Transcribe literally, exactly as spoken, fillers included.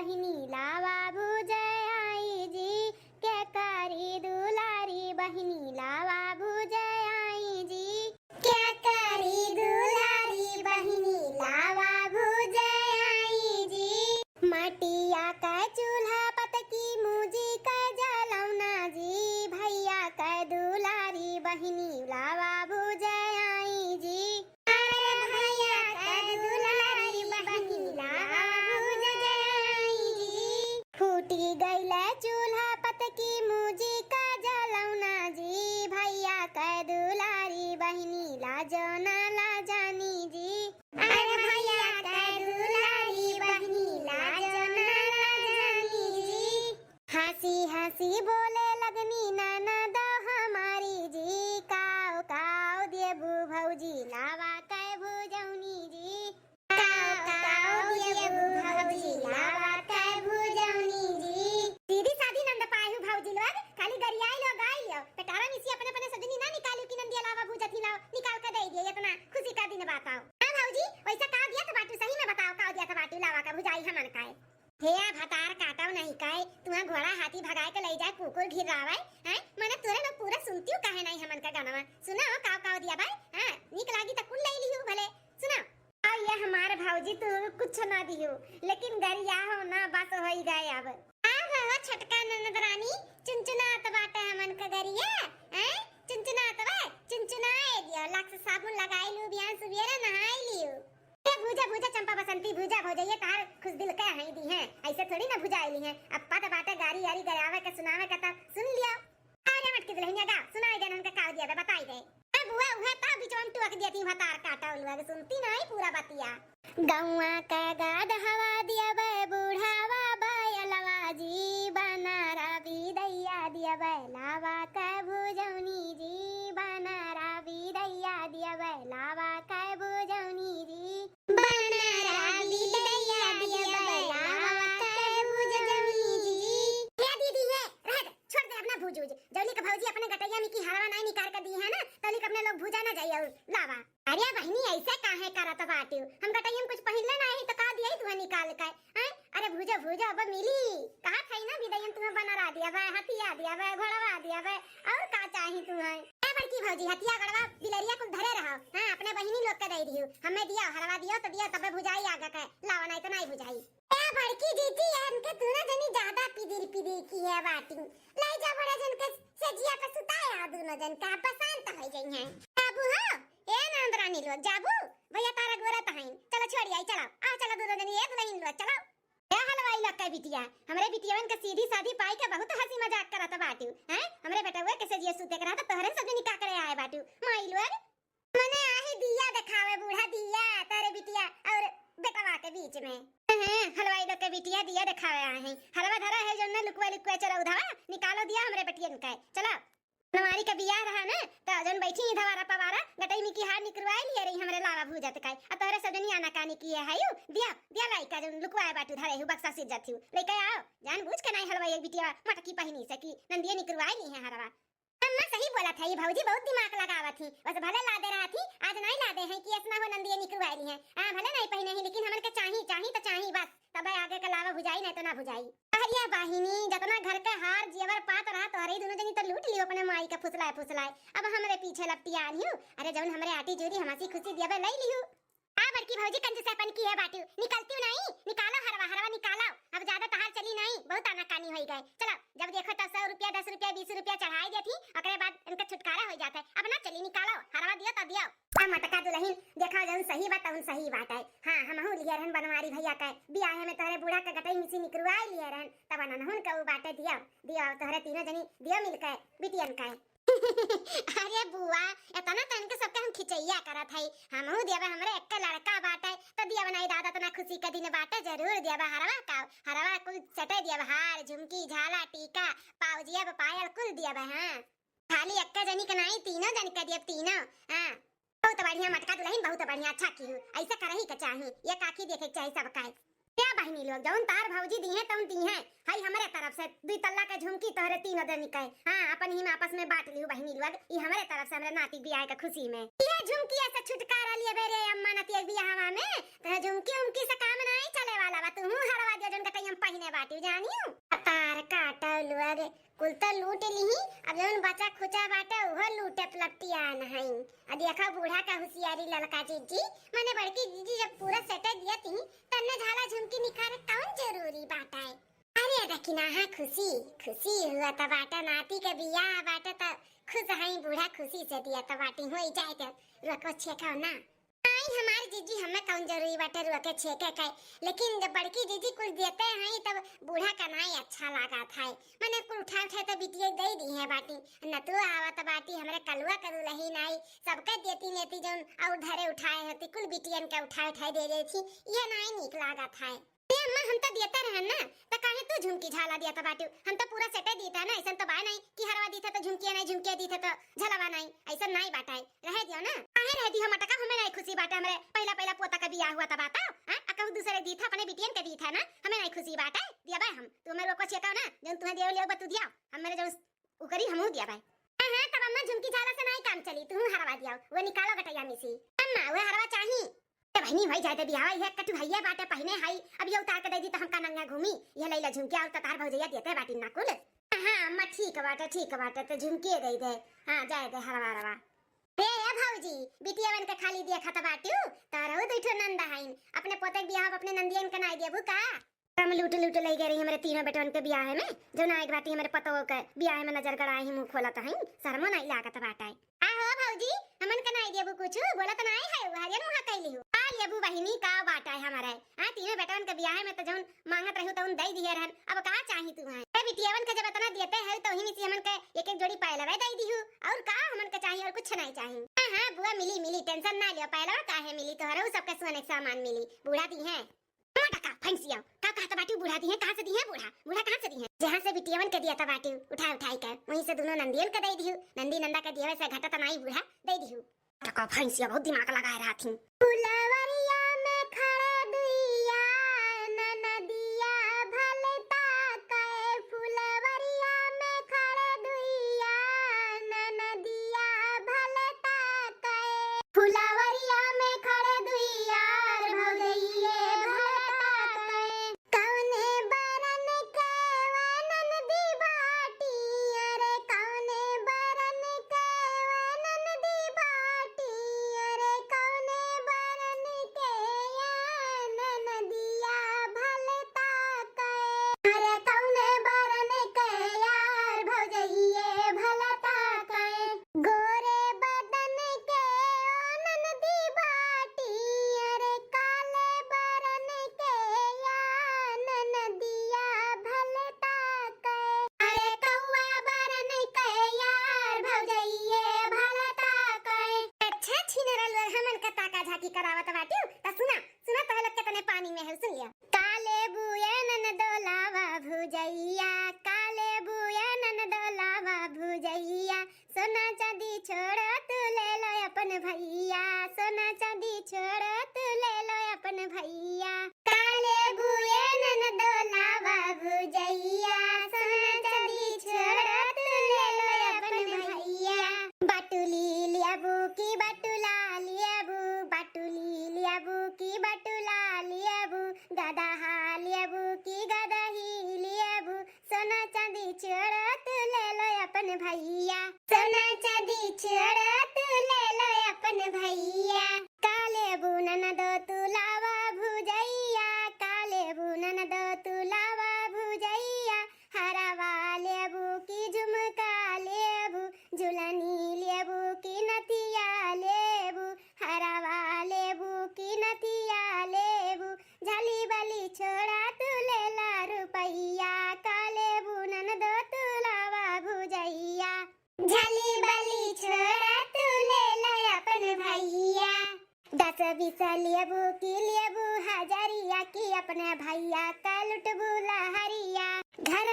बहिनी लावा भुजई जी, के करी दुलारी बहिनी लावा भुजई जी। के करी दुलारी बहिनी लावा भुजई जी। मटिया क चूल्हा पतकी मुजी क जलौना जी, भैया क दुलारी बहिनी लावा भुजई जी। अरे भैया क दुलारी बहिनी लावा भुजई जी। फूटी गइल चूल्हा पतकी मुजी क जलौना जी, भैया क दुलारी बहिनी लाजो ना लाजानी जी। अरे भैया क दुलारी बहिनी लाजो ना लाजानी जी। हँसी हँसी बोले लगनी ननदो हमारी जी, काव काव देबू भौजी लावा कै भुजौनी जी। काव काव देबू भौजी लावा कै भुजौनी जी। सीधी साधी नंद पाए हूँ भौजी लोग, खाली गरियाई लो गाई लियो। पेटारा मिसी अपने अपने सजनी ना निकालू कि नंदिया लावा भुजत ही लाओ, निकाल के दे दिए, इतना खुशी का दिन बताओ। हाँ भौजी, वैसा का दिया था बाटू, सही में बताओ का दिया था बाटू लावा का भुजाई हमन का है। हे आ भतार काटव नहीं काए, तुहा घोड़ा हाथी भगाए के लई जाए कुकुर घिर्रावै, हैं? मने तोरे लोग पूरा सुनतियो काहे नहीं हमन का गानवा? सुनाओ काव काव दिया बाय, हाँ? नीक लागी त कुल लई लिहू भले, सुनाओ। आ ये हमार भौजी तू कुछ ना दिहू, लेकिन गरिया हो ना बस होई गए अब। आ रहो छोटका ननद रानी, चुनचुनात बाटे हमन का गरिया, हैं? चुनचुनात बा, चुनचुनाए दियो, लक्स साबुन लगाई लू बिहान सुबेरे नहाई लियो। ए भूजा भूजा चंपा बसंती भूजा भौजइया तार खुश दिल के हई दी हैं, ऐसे थोड़ी ना भुजाइली हैं। अब पद बाटे गारी यारी गरावे के सुनावे के तब सुन लियो। अरे मटकी दुल्हनिया गा सुनाई दे उनका काव दिया बे बताई दे। ए बुआ उहे ता बिचवन टुअक दिया थी भतार काटा उलवा के सुनती नहीं पूरा बतिया। गौवा के गाड हवा दिया बे बुढ़ावा बयलवा जी बनारा बिदैया दिया बे लावा के भुजौनी जी बनारा बिदैया दिया बे लावा के भुजौनी जी। बनारा बिदैया दिया बे लावा के भुजौनी जी। हे दीदी हे, रह दे, छोड़ दे अपना भूज उज। जौली के भौजी अपने गटैया में की हरवा नाई निकाल के दी है ना, तौली के अपने लोग भूजा ना जाई और लावा। अरे बहिनी ऐसे काहे करत बाटू? हम गटैया में कुछ पहिनले नाई तो का दिया तू निकाल के? हैं? अरे भूजा भूजा अब मिली। कहा था ना बिदैया में तुम्हें बनारा दिया बे, हथिया दिया बे, घोड़वा दिया बे, और का चाही तुम्हें? ए बड़की भौजी, हथिया गड़वा बिलरिया कुल धरे रहो। हाँ, अपने बहिनी लोग के दे दियो। हमें दियो, हरवा दियो तो दियो, तबे भुजाई आगे के। लावा, नहीं तो नहीं भुजाई। ए बड़की जीजी, इनके दोनों जनी ज्यादा पिदिर पिदिर की है बाटी। ले जा बड़े जन के सजिया पे सुताया दोनों जन का, अब शांत हो जाई हैं। जाबू हो, ए नंद रानी लोग, जाबू? भैया तारा गोरा तहाइन। चलो छोड़ी आई, चलो। आ चलो दोनों जनी, ए दुल्हन लोग, चलो। ए हलवाई लोग के बिटिया, हमरे बिटियवन के सीधी साधी पाई के बहुत हंसी मजाक करत बाटू, हैं? हमरे बेटवे के सजिया सूते के रहत तोहरे सब जनी का करे आए बाटू, माई लोग। मने आही दिया देखावे बूढ़ा दिया, तोरे बिटिया और बेटवा के बीच में। हैं, हलवाई लोग के बिटिया दिया देखावे आए हैं। हलवा धरा है जौन लुकवा लुकवा चलो उधावा, निकालो दिया हमरे बेटियन के, चलो। नवारी का बियाह रहा ना, त जौन बैठी ही धवारा पवारा, गटई में की हार निकरवाए लिए रही हमरे लावा भूजत का। आ तोहरे सब जनी आनाकानी किए है यू, दिया, दिया लाई का जौन लुकवाए बाटू धरे हूँ, बक्सा सिर जाती हूँ। लेके आओ, जान बूझ के नाई हलवाई एक बिटिया मटकी पहिनी से की नंदिया निकरवाए ली है हरवा। अम्मा सही बोलत है, ये भौजी बहुत दिमाग लगावत ही। बस भले लादे रहत ही, आज नाई लादे हैं कि ऐसना हो नंदिया निकरवाए ली है। हाँ, भले नाई पहिने ही, लेकिन हमन के चाही, चाही त चाही बस। तबे आगे के लावा भुजाई, नहीं तो ना भुजाई। अरे बहिनी, जतना घर के हार जेवर पात रहा, तोहरे ही दोनों जनी तो लूट लियो अपने माई के फुसलाए फुसलाए। अब हमरे पीछे लपटियान हियो। अरे जौन हमरे आटी जूरी हमासी खुशी दियाबे, लई लियो। आ बड़की भौजी कंजूसपन की है बाटू, निकलती नहीं, निकालो हरवा, हरवा निकालो। अब ज्यादा तहार चली नहीं, बहुत आनाकानी होई गए। चलो, जब देखो तब सौ रुपया, दस रुपया, बीस रुपया चढ़ाई देती, ओकरे बाद इनका छुटकारा हो जाता है। अब ना चली, निकालो, हरवा दियो तो दियो। आ मटका दुल्हन, देखा जौन सही बात, तौन सही बात है। हाँ, हमहू लिहे रहन बनवारी भैया के बियाहे में तोहरे बूढ़ा के गटई मिसी निकरवाई लिहे रहन, तब ननहुन के ऊ बाटे दियो, दियो, तोहरे तीनों जनी दियो मिलके बिटियन के। अरे बुआ, इतना तन के सबके हम खिचैया करत हई, हमहू दियाबे, हमरे एक लड़का बाटे, तो दियाबे नहीं दादा, इतना खुशी के दिन बाटे, जरूर दियाबे। हरवा का, हरवा कुल सेटे दियाबे, हार, झुमकी, झाला, टीका, पाउजिया, पायल कुल दियाबे। हाँ, खाली एक्के जनी के नाई, तीनों जनी के दियब, तीनों। हाँ, बहुत बढ़िया मटका दुल्हन, बहुत बढ़िया, अच्छा किहू। ऐसे करही के चाही, ये काकी देखे के चाही सबका। क्या बहिनी लोग, जौन तार भौजी दी हैं, तौन दी हैं। हई हमरे तरफ से दुई तल्ला के झुमकी तोहरे तीनों जनी के। हाँ, अपन ही में आपस में बांट लिहू बहिनी लोग, ई हमरे तरफ से हमरे नाती बियाह के खुशी में। ये झुमकी ऐसे छुटकारा लिए बेरे अम्मा नतिया बियाहवा में, तो झुमकी उमकी से काम नहीं चले वाला बा। तू हरवा दिया जौन कटैया में पहिने लूट लिही, अब जौन बचा खुचा बाटे उहो लूटे पलटियान हईं। अब देखा बूढ़ा का हुसियारी ललका जीजी, मने बड़की जीजी जब पूरा सेटे दिया तिहीं, तन्ने झाला झुमकी निकारे कौन जरूरी बाटे? अरे देखी ना, हाँ खुशी, खुशी हुआ त बाटे, नाती के बियाह बाटे त खुश हईं, बूढ़ा खुशी से दिया त बाटी, होई जाए त रोको छेको ना। नाई हमार जीजी, हमें कौन जरूरी बाटे रोके छेके के, लेकिन जब बड़की जीजी कुल देते हैं तब बूढ़ा का नाई अच्छा लागत है। मने कुल उठाए उठाए तो बिटिया दे दी है बाटी, नतुआ आवत बाटी, हमरे कलुआ का दुलही नाई, सबके देती नेती जौन और धरे उठाए होती, कुल बिटियन के उठाए उठाए दे देती, ये नाई नीक लागत है। ए अम्मा, हम तो देते रहन ना, त काहे तू झुमकी झाला दिया त बाटू? हम तो पूरा सेटे दीता ना, ऐसन तो बाय नहीं कि हरवा दीता तो झुमकिया नहीं, झुमकिया दीता तो झलवा नहीं, ऐसन नहीं बाटा है। रहे दियो ना। काहे रहे दियो मटका, हमें नहीं खुशी बाटे, हमरे पहला पहला पोता का बियाह हुआ त बाता, हैं? आ कहूँ दूसरे दीता, अपने बिटियन के दीता ना, हमें नहीं खुशी बाटे, दिया बाय हम। तू हमें रोको छेकाओ ना, जौन तुम्हें दियो लियो बतू दिया, हम मेरे जौन उकरी हमहू दिया बाय। हाँ, हाँ, तब अम्मा झुमकी झाला से नहीं काम चली, तू हरवा दिया, वो निकालो गटैया में से। अम्मा, वो हरवा चाही। ए बहिनी, होई जाए दे बियाह, ये कटु हइये बाटे पहिने हई, अब ये उतार के दे दी त हम का नंगा घूमी? ये लैला झुमकिया और ततार भौजैया देते बाटी ना कुल। हाँ अम्मा, ठीक बाटे, ठीक बाटे, त झुमकिए दे दे। हाँ, जाए दे हरवा रवा। ए, ए भौजी, बिटियावन के खाली देखत बाटू, तारो दुई ठो नंद हईन, अपने पोते के बियाह अपने नंदियन के नाई देबू का? हम लूट लूट लई गए रही हमरे तीनों बेटवन के बियाह में, जौन आए के बाटी हमरे पतोह के बियाह में नजर गड़ाए ही मुंह खोलत हईं, शर्मो नाई लागत बाटे। आहो भौजी, हमन के नाई देबू कुछ, बोलत नाई है, उहरियन मुहा कैली हूँ। का लेबू बहिनी, का बाटे हमरे? हाँ, तीनों बेटवन के बियाह में त जौन मांगत रहू तौन दई दिहे रहन, अब का चाही तू है? ए बिटियावन के जब इतना देते है तो ही में से हमन के एक एक जोड़ी पायलवे दई दिहू, और का हमन के चाही, और कुछ नाई चाही। हाँ, हाँ बुआ, मिली, मिली, tension ना लियो, पायलवा काहे मिली, तोहरहू सबके सोने के सामान मिली, बूढ़ा दिहे। मटका, फैंसिया, का कहत बाटी, बूढ़ा दिहे, कहाँ से दिहे बूढ़ा? बूढ़ा कहाँ से दिहे? जहाँ से बिटियावन के दिया त बाटी, उठा उठाई के, वहीं से दोनों नंदियन के दे दिहू। नंदी नंदा के दिए से घटत नाई बूढ़ा, दे दिहू। मटका, फैंसिया बहुत दिमाग लगाए रहत ही। फुलवरिया में खड़े दुइया ननदिया भलता कए, फुलवरिया में खड़े दुइया ननदिया भलता कए। फुलवरिया में खड़े दुई यार भौजइये भलता कए। कउने बरन के वे ननदी बाटी, अरे कउने बरन के वे ननदी बाटी, अरे कउने बरन के या ननदिया भलता कए। अरे कउने बरन के यार भौजइये भलता कए। गोरे बदन के ओ ननदी बाटी, अरे काले बरन के या ननदिया भलता कए। अरे कौआ बरन के यार भौजइये भलता कए। अच्छा छिनरा लोग हमन का ताका झाकी करावत बाटिउ, त सुना, सुना तोहे लोग केतने पानी में है, सुन लिया। काले बुए ननदो लावा भुजइया, काले बुए ननदो लावा भुजइया, सोना चांदी छोड़ो तू ले लो अपन भइया, सोना चांदी छोड़ो तू ले लो अपन भइया। काले बुए ननदो लावा भुजइया, सोना चांदी छोड़ो तू ले लो अपन भइया। बाटुली लियाबू की बाटुला लियाबू, बाटुली लियाबू की बाटुला लियाबू, गदहा लियाबू की गदही लियाबू, सोना चांदी छोड़ो तू ले लो अपन भइया, सोना चांदी छोड़ो तू ले लो अपन भइया। काले बुनन दो तू लावा भुजइया, काले बुनन दो तू लावा भुजइया, हरवा लेबू की झुमका लेबू, झुलनी लेबू की नथिया लेबू, हरवा लेबू की नथिया लेबू, झली बली छोड़ा तू लेला रुपइया, काले बुनन दो तू लावा भुजइया। झली बली छोड़ा तू लेला अपन भइया। दस बीस लेबू की लेबू हजरिया की अपने भइया का लुटबू लहरिया। घर